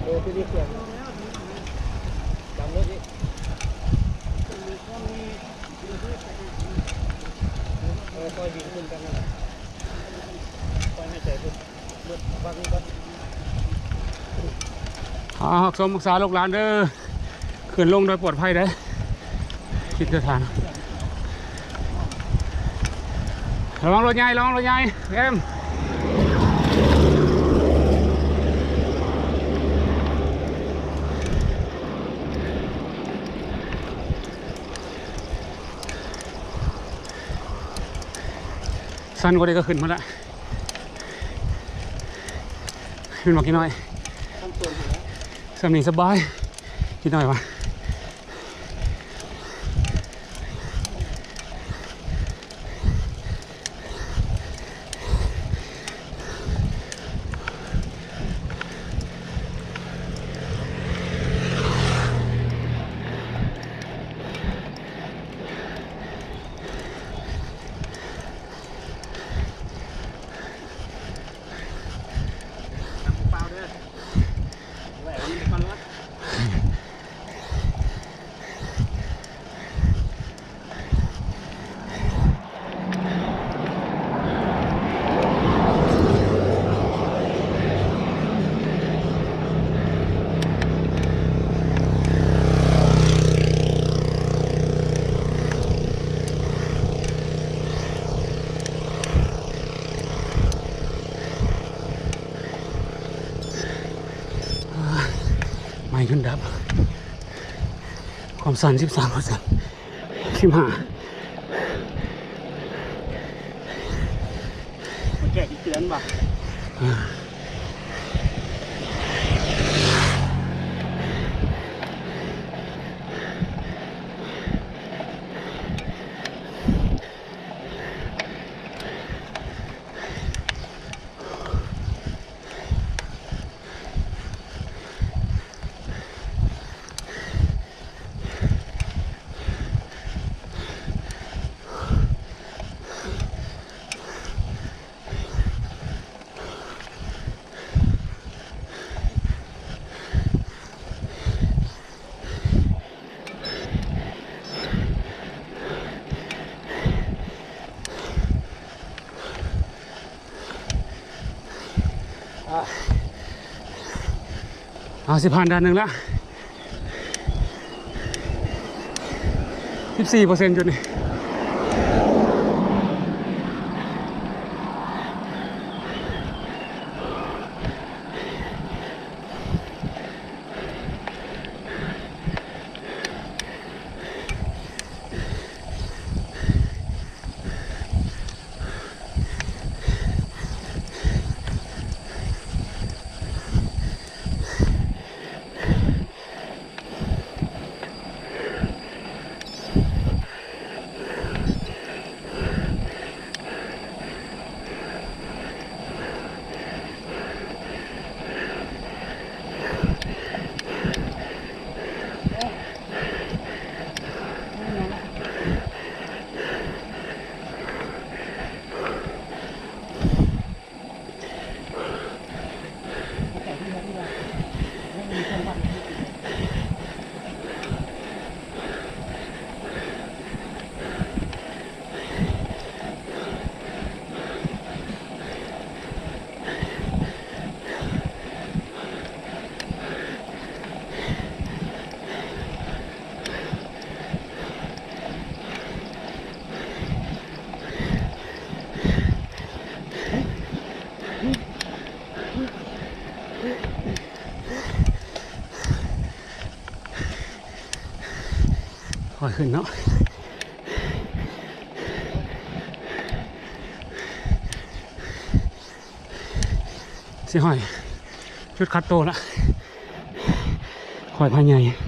เออ ที่นี่เขื่อน ดำรถอีก เออ ค่อยบินขึ้นกันนั่นแหละ ค่อยให้ใจขึ้น เบิดวักนี้ก่อน อา ຮັກສົມຮັກສາລູກຫຼານເດີ ຂຶ້ນລົງໂດຍປອດໄພເດີ ຄິດເດີທ່ານ ລະວັງລົດໃຫຍ່ ລະວັງລົດໃຫຍ່ ເອັມ ຊັນກວ່ານີ້ກະຂຶ້ນພຸ້ນລະ ຂຶ້ນມາກິນໜ້ອຍ ສ່ຳນີ້ສະບາຍ ກິນໜ້ອຍວະ. ໄໝ້ຂຶ້ນດັບ ຄວາມຊັນສິບສາມເປີເຊັນ ສິບຫ້າ ແກະອີກເທື່ອນບໍ່? ອາ ເອົາ ຊິຜ່ານດ່ານໜຶ່ງລະ ສິບສີ່ເປີເຊັນຈຸດນີ້. ຄ່ອຍຂຶ້ນເນາະ ຊິຮອດຈຸດຄັດໂຕລະ ຂ້ອຍພາໃຫຍ່.